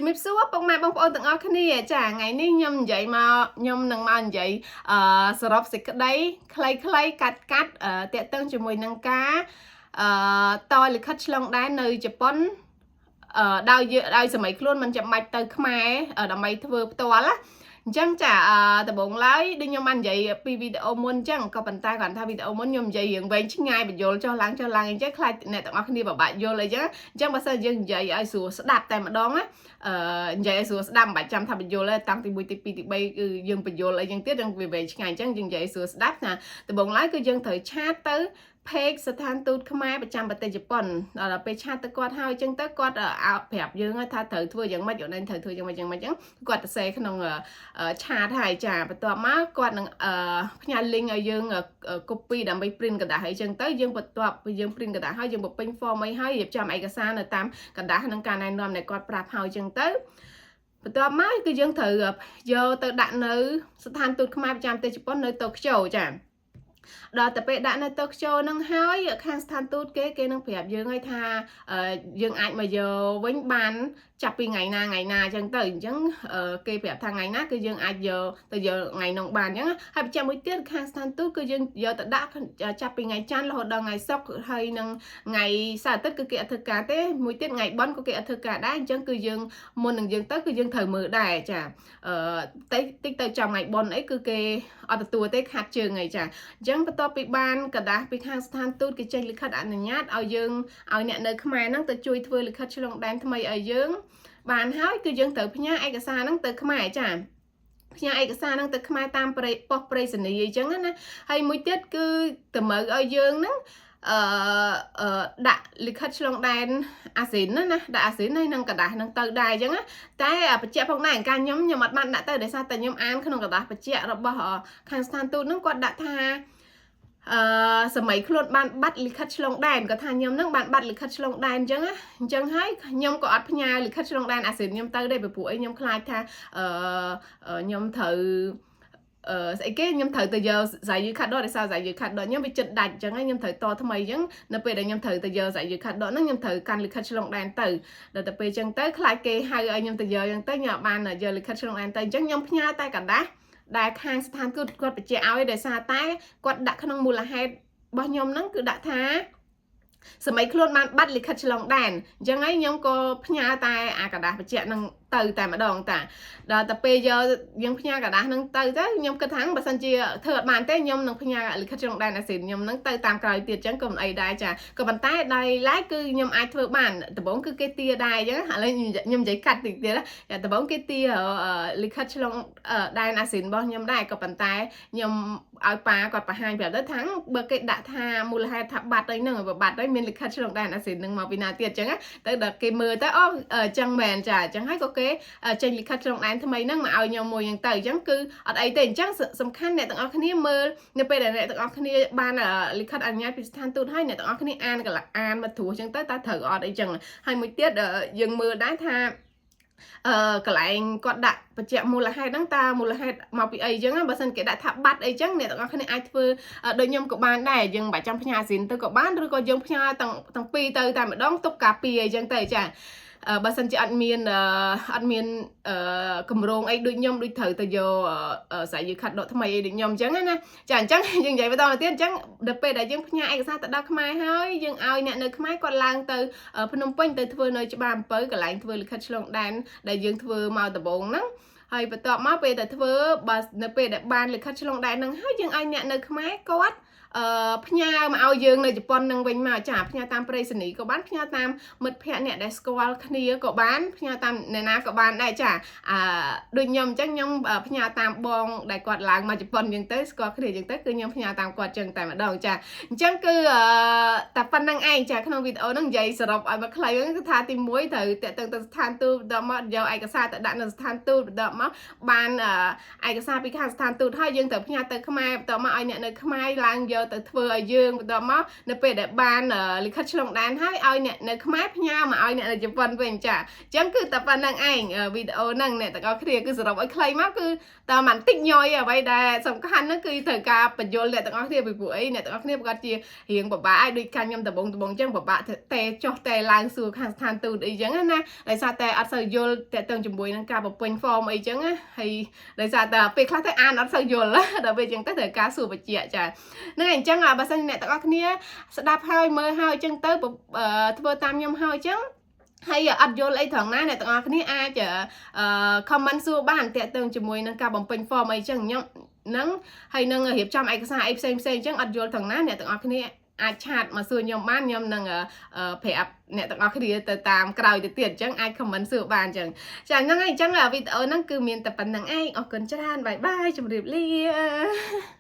ជំរាបសួរពុកម៉ែបងប្អូនទាំងអស់គ្នាចាថ្ងៃនេះខ្ញុំនិយាយមកខ្ញុំនឹងមកនិយាយអឺសរុបសេចក្តីខ្លីៗកាត់កាត់អឺតាក់ទងជាមួយនឹងការអឺតលិខិតឆ្លងដែននៅជប៉ុនអឺដោយយើងដោយសម័យខ្លួនមិនចាំបាច់ទៅខ្មែរដើម្បីធ្វើផ្ទាល់ណាអញ្ចឹងចាអឺដំបូងឡើយដូចខ្ញុំបាននិយាយពីវីដេអូមុនអញ្ចឹងក៏ប៉ុន្តែគាត់ថាវីដេអូមុនខ្ញុំនិយាយរឿងវែងឆ្ងាយបញ្យល់ចុះឡើងចុះឡើងអញ្ចឹងខ្លាចអ្នកទាំងអស់គ្នាពិបាកយល់អីចឹងអញ្ចឹងបើសិនយើងនិយាយឲ្យស្រួលស្ដាប់តែម្ដងណា អឺនិយាយឲ្យស្រួលស្ដាប់មិនបាច់ចាំថាបញ្យល់ទេតាំងទី1ទី2ទី3គឺយើងបញ្យល់អីចឹងទៀតយើងវាវែងឆ្ងាយអញ្ចឹងយើងនិយាយឲ្យស្រួលស្ដាប់ថាដំបូងឡើយគឺយើងត្រូវ chat ទៅ page ស្ថានទូតខ្មែរប្រចាំប្រទេសជប៉ុនដល់ពេល chat ទៅគាត់ហើយអញ្ចឹងទៅគាត់ឲ្យប្រាប់យើងថាត្រូវធ្វើយ៉ាងម៉េចអូនឯងត្រូវធ្វើយ៉ាងម៉េចយ៉ាងម៉េចអញ្ចឹងគាត់ទៅសេក្នុង chat ហើយចាបន្ទាប់មកគាត់នឹងផ្ញើ link ឲ្យយើង copy ដើម្បី print ក្រដាសអីចឹងទៅយើងបន្ទាប់ពីយើង print ក្រដាសហើយយើងបំពេញ form អីហើយរៀបចំឯកសារនៅតាមក្រដាសនិងការណែនាំដែលគាត់ប្រាប់ហើយចឹងទៅបន្ទាប់មកគឺយើងត្រូវយកទៅដាក់នៅស្ថានទូតខ្មែរប្រចាំប្រទេសជប៉ុននៅតូក្យូចាដល់តែពេលដាក់នៅតូក្យូនឹងហើយខាងស្ថានទូតគេគេនឹងប្រាប់យើងហើយថាយើងអាចមកយកវិញបានចាប់ពីថ្ងៃណាថ្ងៃណាអញ្ចឹងទៅអញ្ចឹងគេប្រាប់ថាថ្ងៃណាគឺយើងអាចយកទៅយកថ្ងៃនោះបានអញ្ចឹងហើយបញ្ជាក់មួយទៀតខាងស្ថានទូតគឺយើងយកទៅដាក់ចាប់ពីថ្ងៃច័ន្ទរហូតដល់ថ្ងៃសុក្រហើយនឹងថ្ងៃសៅរ៍អាទិត្យគឺគេអត់ធ្វើការទេមួយទៀតថ្ងៃបុណ្យក៏គេអត់ធ្វើការដែរអញ្ចឹងគឺយើងមុននឹងយើងទៅគឺយើងត្រូវមើលដែរចាអឺតិចតិចទៅចំថ្ងៃបុណ្យអីគឺគេអត់ទទួលទេខាត់ជើងអីចាអញ្ចឹងបន្ទាប់ពីបានក្រដាសពីខាងស្ថានទូតគេចេញលិខិតអនុញ្ញាតឲ្យយើងឲ្យអ្នកនៅខ្មែរហ្នឹងទៅជួយធ្វើលិខិតឆ្លងដែនថ្មីឲ្យយើងបានហើយគឺយើងត្រូវផ្ញើឯកសារហ្នឹងទៅខ្មែរចាផ្ញើឯកសារហ្នឹងទៅខ្មែរតាមប្រេប៉ុស្តិ៍ប្រៃសណីអញ្ចឹងណាហើយមួយទៀតគឺតម្រូវឲ្យយើងហ្នឹងអឺអឺដាក់លិខិតឆ្លងដែនអាស៊ីនណាណាដាក់អាស៊ីនហើយនឹងក្រដាសហ្នឹងទៅដែរអញ្ចឹងណាតែបញ្ជាក់ផងដែរការខ្ញុំខ្ញុំអត់បានដាក់ទៅដោយសារតែខ្ញុំអានក្នុងក្រដាសបញ្ជាក់របស់ខាងស្ថានទូតហ្នឹងគាត់ដាក់ថាអឺសម័យខ្លួនបានបាត់លិខិតឆ្លងដែនគាត់ថាខ្ញុំនឹងបានបាត់លិខិតឆ្លងដែនអញ្ចឹងណាអញ្ចឹងហើយខ្ញុំក៏អត់ផ្ញើលិខិតឆ្លងដែនអាស៊ីនខ្ញុំទៅដែរពីព្រោះអីខ្ញុំខ្លាចថាអឺខ្ញុំត្រូវអឺស្អីគេខ្ញុំត្រូវទៅយក在留カードដោយសារ在留カードខ្ញុំវាចិត្តដាច់អញ្ចឹងហើយខ្ញុំត្រូវតថ្មីអញ្ចឹងនៅពេលដែលខ្ញុំត្រូវទៅយក在留カードហ្នឹងខ្ញុំត្រូវកាន់លិខិតឆ្លងដែនទៅដល់ទៅពេលអញ្ចឹងទៅខ្លាចគេហៅឲ្យខ្ញុំទៅយកអញ្ចឹងទៅខ្ញុំអត់បានយកលិខិតឆ្លងដែនទៅអញ្ចឹងខ្ញុំផ្ញើតែក្រដាសដែលខាងស្ថានទូតគាត់បញ្ជាក់ឲ្យដោយសារតែគាត់ដាក់ក្នុងមូលហេតុរបស់ខ្ញុំហ្នឹងគឺដាក់ថាសម័យខ្លួនបានបាត់លិខិតឆ្លងដែនអញ្ចឹងហើយខ្ញុំក៏ផ្ញើតែអាក្រដាសបញ្ជាក់នឹងទៅតែម្ដងតាដល់តែពេលយកយើងផ្ញើក្រដាសនឹងទៅទៅខ្ញុំគិតថាបើសិនជាធ្វើអត់បានទេខ្ញុំនឹងផ្ញើលិខិតឆ្លងដែនអាស៊ីនខ្ញុំនឹងទៅតាមក្រោយទៀតអញ្ចឹងក៏មិនអីដែរចាក៏ប៉ុន្តែដោយឡែកគឺខ្ញុំអាចធ្វើបានដំបូងគឺគេទាដែរអញ្ចឹងឥឡូវខ្ញុំនិយាយកាត់តិចទៀតចាដំបូងគេទាលិខិតឆ្លងដែនអាស៊ីនរបស់ខ្ញុំដែរក៏ប៉ុន្តែខ្ញុំឲ្យប៉ាគាត់បង្ហាញប្រាប់ទៅថាបើគេដាក់ថាមូលហេតុថាបាត់អីហ្នឹងបើបាត់ហើយមានលិខិតឆ្លងដែនអាស៊ីននឹងមកពីណាទៀតអញ្ចឹងទៅដល់គេមើលទៅអូអញ្ចឹងមែនចាអញ្ចឹងហើយក៏គេចេញលិខិតឆ្លងដែនថ្មីហ្នឹងមកឲ្យខ្ញុំមួយអញ្ចឹងទៅអញ្ចឹងគឺអត់អីទេអញ្ចឹងសំខាន់អ្នកទាំងអស់គ្នាមើលនៅពេលដែលអ្នកទាំងអស់គ្នាបានលិខិតអនុញ្ញាតពីស្ថានទូតហើយអ្នកទាំងអស់គ្នាអានកអានមកត្រួសអញ្ចឹងទៅតើត្រូវអត់អីចឹងហើយមួយទៀតយើងមើលដែរថាអឺកន្លែងគាត់ដាក់បញ្ជាក់មូលហេតុហ្នឹងតើមូលហេតុមកពីអីចឹងបើសិនគេដាក់ថាបាត់អីចឹងអ្នកទាំងអស់គ្នាអាចធ្វើដូចខ្ញុំក៏បានដែរយើងមិនបាច់ចាំផ្ញើស៊ីនទៅក៏បានឬក៏យើងផ្ញើទាំងទាំងពីរទៅតែម្ដងទុកការពារអីចឹងទៅចាបើសិនជាអត់មានអត់មានកម្រងអីដូចខ្ញុំដូចត្រូវទៅយក在留カードថ្មីអីដូចខ្ញុំអញ្ចឹងណាចាអញ្ចឹងយើងនិយាយបន្តមកទៀតអញ្ចឹងដល់ពេលដែលយើងផ្ញើឯកសារទៅដល់ខ្មែរហើយយើងឲ្យអ្នកនៅខ្មែរគាត់ឡើងទៅភ្នំពេញទៅធ្វើនៅច្បារអំពៅកន្លែងធ្វើលិខិតឆ្លងដែនដែលយើងធ្វើមកដំបូងហ្នឹងហើយបន្ទាប់មកពេលដែលធ្វើបើនៅពេលដែលបានលិខិតឆ្លងដែនហ្នឹងហើយយើងឲ្យអ្នកនៅខ្មែរគាត់អឺផ្ញើមកឲ្យយើងនៅជប៉ុននឹងវិញមកចាផ្ញើតាមប្រៃសណីក៏បានផ្ញើតាមមិត្តភ័ក្តិអ្នកដែលស្គាល់គ្នាក៏បានផ្ញើតាមអ្នកណាក៏បានដែរចាអឺដូចខ្ញុំអញ្ចឹងខ្ញុំផ្ញើតាមបងដែលគាត់ឡើងមកជប៉ុនអញ្ចឹងទៅស្គាល់គ្នាអញ្ចឹងទៅគឺខ្ញុំផ្ញើតាមគាត់អញ្ចឹងតែម្ដងចាអញ្ចឹងគឺតែប៉ុណ្្នឹងឯងចាក្នុងវីដេអូហ្នឹងនិយាយសរុបឲ្យមកខ្លីហ្នឹងគឺថាទី1ត្រូវតាក់ទងទៅស្ថានទូតបន្ទាប់មកយកឯកសារទៅដាក់នៅស្ថានទូតបន្ទាប់មកបានឯកសារពីខាងស្ថានទូតហើយយើងត្រូវផ្ញើទៅខ្មែរបន្ទាប់មកឲ្យអ្នកនៅខ្មែរឡើងយក យកទៅធ្វើឲ្យយើងបន្ទាប់មកនៅពេលដែលបានលិខិតឆ្លងដែនហើយឲ្យអ្នកនៅខ្មែរផ្ញើមកឲ្យអ្នកនៅជប៉ុនវិញចាអញ្ចឹងគឺតែប៉ុណ្្នឹងឯងវីដេអូហ្នឹងអ្នកទាំងអស់គ្នាគឺសរុបឲ្យខ្លីមកគឺតែបន្តិចញយអ្វីដែលសំខាន់ហ្នឹងគឺត្រូវការបញ្យល់អ្នកទាំងអស់គ្នាពីព្រោះអីអ្នកទាំងអស់គ្នាប្រកាសជារៀងពិបាកឲ្យដូចកាញ់ខ្ញុំដំបងដំបងអញ្ចឹងពិបាកតែចុះតែឡើងសួរខាងស្ថានទូតអីចឹងណាដោយសារតែអត់សូវយល់តើតើជាមួយនឹងការបំពេញ form អីចឹងណាហើយដោយសារតែពេលខ្លះទៅអានអត់សូវយល់ដល់ពេលចឹងទៅត្រូវការសួរបញ្ជាក់ចាហ្នឹងហើយអញ្ចឹងបើសិនអ្នកទាំងអស់គ្នាស្ដាប់ហើយមើលហើយអញ្ចឹងទៅធ្វើតាមខ្ញុំហើយអញ្ចឹងហើយអត់យល់អីត្រង់ណាអ្នកទាំងអស់គ្នាអាចអឺ comment សួរបានតាក់ទងជាមួយនឹងការបំពេញ form អីចឹងខ្ញុំហ្នឹងហើយនឹងរៀបចំឯកសារអីផ្សេងផ្សេងអញ្ចឹងអត់យល់ត្រង់ណាអ្នកទាំងអស់គ្នាអាច chat មកសួរខ្ញុំបានខ្ញុំនឹងប្រាប់អ្នកទាំងអស់គ្នាទៅតាមក្រោយទៅទៀតអញ្ចឹងអាច comment សួរបានអញ្ចឹងចាហ្នឹងហើយអញ្ចឹងវីដេអូហ្នឹងគឺមានតែប៉ុណ្្នឹងឯងអរគុណច្រើន bye bye ជម្រាបលា។